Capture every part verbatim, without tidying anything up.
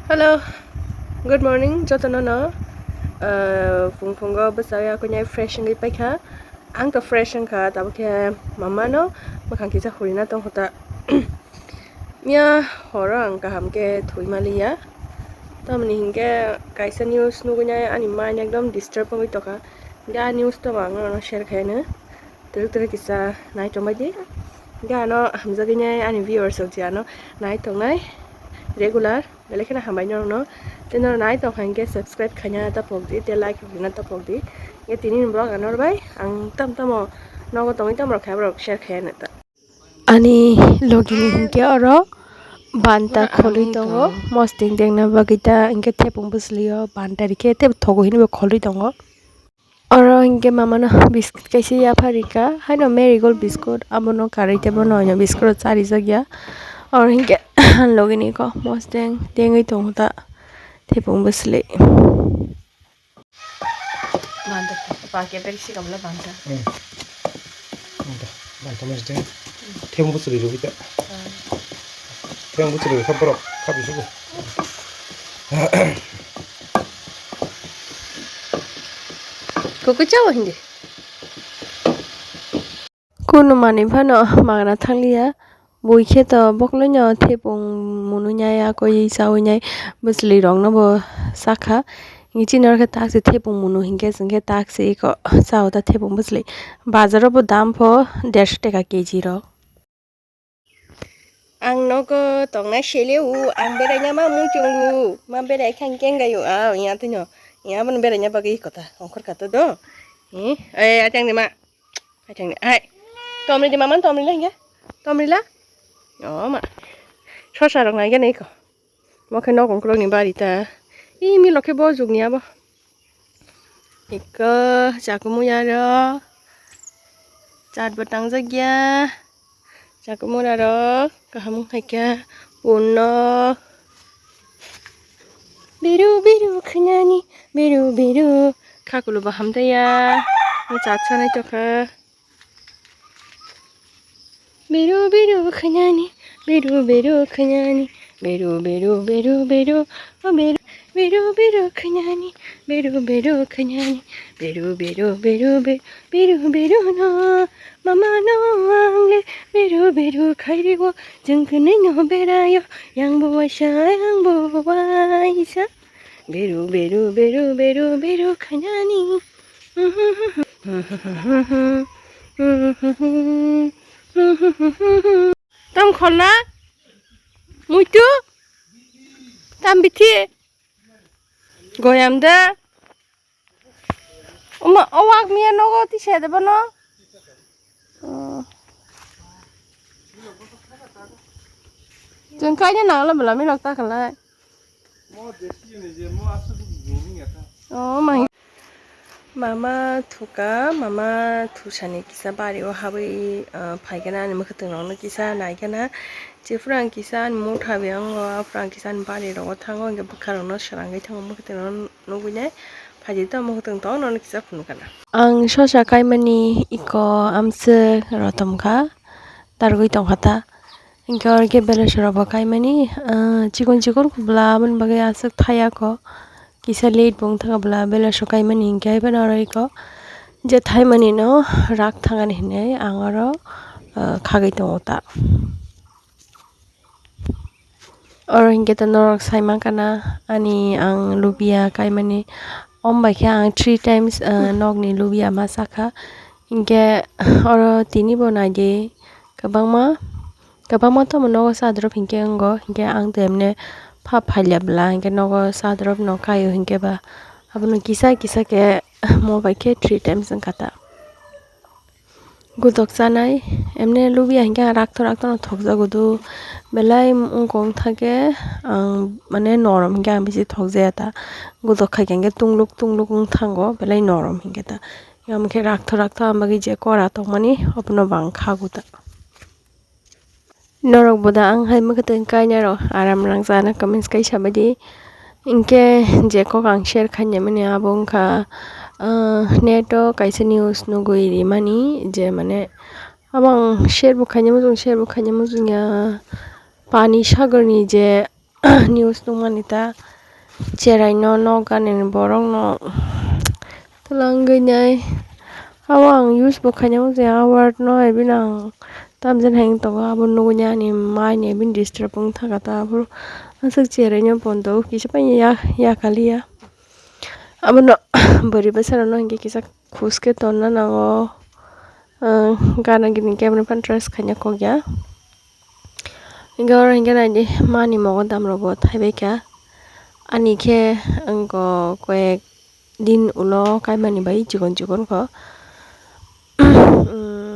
Hello, good morning jotono no. Ah, phung phungo bwsai ya kunyai fresh wngwi paikha. Ang to fresh wngkha, tabuk khe mama no bwkhang kisa hurina tongkha ta. Miya horo ang kaham khe thwi maliya. Tamoni hinkhe kaisa news nugwi nai ani mind ekdom disturb wngwi tongkha. Hinkhe a news to ang nono share khaino. Twrwk twrwk kisa nai tongbai di. Hinkhe ano hamjagwi nai ani viewers rok je ano nai tongnai regular. Belai kheno hambai norokno. Tei norok nai tongkha hinkhe subscribe khaina ta pokdi, tei like rok rina ta pokdi. Hinkhe tini ni vlog ano rwbai ang tam tamo nogo tongwi tamo rok khe aborok share khaiya neta. Ani logi ni hinkhe oro banta kholwi tongo, mosting dengna bagwi ta hinkhe thepung bwsli o banta rikhe tei thogo hinwi bo kholwi tongo. Oro hinkhe mamano biscuit kaisa yapharikha, haino Marigold biscuit, abono karwi tei bono biscuit rok charijakya. Oro hinkhe logini kok mosdeng tengwi tongo ta thepung bwsli. Banta, pa kebel si kamla banta. Hmm. Banta, banta mosdeng. Thepung bwsli rwgwi ta. Hmm. Thepung bwsli rwgwi kha borok kha bisugo. Kuku chawa hindi. Kunu manwi phano magna thangliya. Bui khe to bokloino thepung mwnwi nai, akoi chawi nai, bwsli rokno bo sakha. Chini oro khe taksi thepung mwnwi hinkhe chwng khe taksi eko chao ta thepung bwsli. Bazar o bo dam pho derso teka K G rok. Ang nogo tongnai sele o, ang beraina ma muchungo, ma berai kha hinkhe wngwi o, ah, ya tino, ya bono beraina bagwi kota, ongkhor kha to do. Eh, eh, atang ni ma, atang ni, ai, tomri di mama, tomri la hinkhe, tomri la, oh ma, sosa rok nai gana iko, mo khe nok ongkhorok ni bari ta, ih, milok khe bo jugni abo. Eko chakumui aro chat bo tangjak ya, chakumui aro kaham wng khaikha unno. Biru biru khainani, biru biru, khakulo bo hamjaya, chat sanai tokha. Beru beru khainani, beru beru khainani, beru beru beru beru, o beru beru beru khainani, beru beru khainani, beru beru beru beru, beru beru no, mama no ang le beru beru khairi o, jwng kwnwi no berayo, yang bo waisa, yang bo waisa, beru beru beru beru beru khainani. Tam kholna? Muitu? Tam bithi? Goyam da? Oma, o wak miya nogo tisa de bono? Oh. Chwng kaina nangla bwla milok ta khalai. Oh, mai. Mama thuka, mama thusani kisa bari o habwi, ah, phaikhe na ani mwkhwtwng rokno kisa naikhe na. Jephuru ang kisa ani motha biyang o, aphuru ang kisa ani bari rogo thango, hinkhe bwkha rokno swrangwi thango mwkhwtwng rokno nugwi nai. Phaidi to mwkhwtwng tong nono kisa phunukha na. Ang sosa kaimani iko amswk rotom kha, targwi tongkha ta. Hinkhe oro khe belai sorok bo kaimani, ah, chikon chikon bwla aboni bagwi aswk thaya kho. Kisa late bo wngthang bwla belai sok kaimani hinkhe haino oro iko je thaimani no rak thangani hinwi ang oro, ah, khagwi tongo ta. Oro hinkhe to norok sai mankha na ani ang lubia kaimani. Om bai khe ang three times, ah, nokni lubia ma sakha. Hinkhe oro tini bo naidi kwbangma, kwbangma tamo nogo sadrop hinkhe wngo. Hinkhe ang to emne pha phailya bwla hinkhe nogo sadrop no kaio hinkhe ba abono kisa kisa khe mo bai khe three times wngkha ta. Gudok chanai, emne lubia hinkhe ang rakto rakto no thokjago do, belai wngkha khe ang mane norom hinkhe ang bisi thokjaya ta, gudok khaikhe hinkhe tungluk tungluk wng thango, belai norom hinkhe ta, hinkhe rakto rakto ang bagwi je kora tongmani obono bo ang khago ta. Norok bo da ang hai mwkhwtwng kainai rok aram nang chana comments kai sabaidi. Hinkhe je kok ang share khainai mani abo wngkha, ah, net o kaisa news nugwi rimani je mane abo ang share bo khainai muchung, share bo khainai muchung ya. Pani sagar ni je news nukmani ta, cheraino nok ganini borokno twlangwi nai. Abo ang use bo khaina mung jaya, a word no ebini ang tamjani hai wng tongo, abo nugui ani mai ni ebini disturb wng thaka ta, aphuru aswk cheraino pondo kisa pai ya, ya kaliya. Abono bwrwi bwsarokno hinkhe kisa khus khe tonna nango, ah, gana gini camera phano trace khaina kok ya. Hinkhe oro hinkhe naidi mani mogodam rokbo thaibaikha. Ani khe wngkha koyek din ulo kaimani bai chikon chikon kho.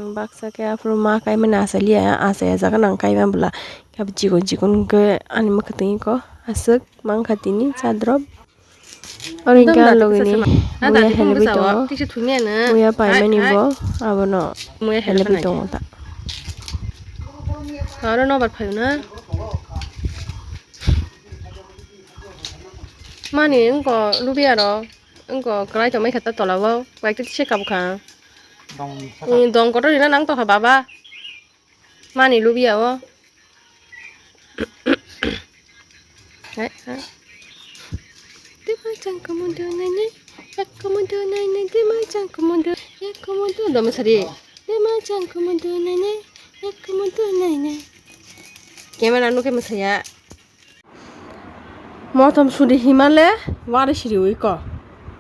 Baksa khe aphuru ma kaimani achaliya, achaya jaga nang kaima bwla. Chikon chikon khe ani mwkhwtwng kho aswk mankha tini chadrop. Oro hinkhe ah logini muya helebwi tongo. Muya paimani bo abono helebwi tongo ta. Aro nobar phaio na. Mani wngkha lubiya rok, wngkha kwlai tongmani khe ta tola o, kwlai khe se kabukha. Dong kotor rina nang tongkha baba. Mani lubiya o. Hai, hai. Dima changkumu dunai nai, yakkumu dunai nai, dima changkumu du, yakkumu du, do masari. Dima changkumu dunai nai, yakkumu dunai nai. Camera nukhe masaya. Motom sudi himale wari siri ui ko.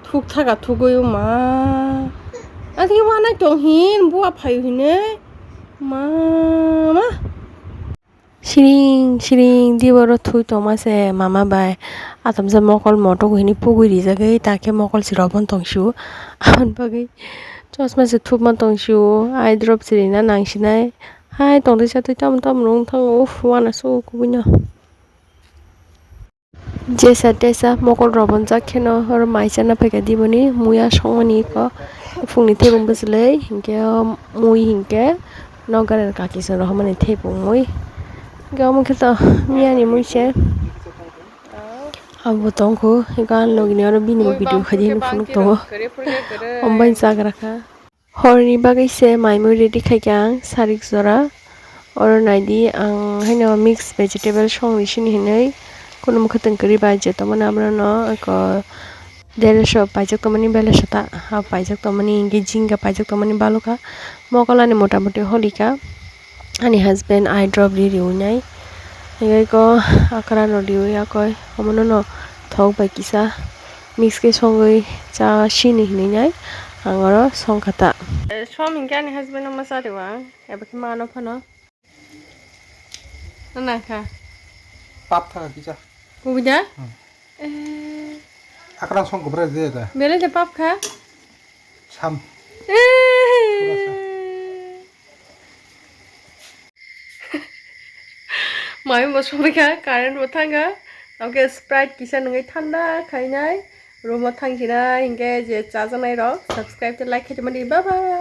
Thuk thaga thugui ma. Ang tini wanai tong hin bua phayu hine. Mama. Siring siring diboro thui tongma se mama bai. Atomsa mokol motok hini pugui rijagwi takhe mokol si robon tong siu. Aboni bagwi chosma se thupma tong siu. Eye drop sirina nang sinai. Hai tongtwi chatwi tamo tamo nung thango. Uff wana su kubui no. Jesa tesa mokol robonjak kheno oro mai chana phaikha diboni muya songmani eko phungni thebung bwchwlwi hinkhe o mui hinkhe nok ganani kaki chwng rohormani thebung mui hinkhe omo khe to miyani mui se abo tongkhu hinkhe ani logini oro bini bo video khaidi hinwi phunuk tongo omo bai chagra kha. Horni bagwi se mai mui ready khaikha ang sarik jora. Oro naidi ang haino mix vegetable songni sini hinwi kunu mwkhwtwng kwrwi bai je tongmani abono eko dersho paijak tongmani belai sota ha paijak tongmani hinkhe jingga paijak tongmani balokha. Mokolani motamuti holikha. Ani husband eye drop ri riwi nai. Hinkhe eko akra no riwi yakoi omono no thok bai kisa mix khe songwi cha sini hinwi nai ang oro songkha ta. Som hinkhe ani husband no ma cha riwa eba khe mano phano. Nana kha. Pap thang kisa. Kubui da? Hmm. Eh. Akra song kubra de da. Belai de pap kha. Sam. Eh. Mai bo songwi kha, current bo thangkha. Oke, Sprite kisa nungwi thanda khainai. Room o thangsinai, hinkhe je chajaknai rok, subscribe tei like khaitongmani. Bye bye.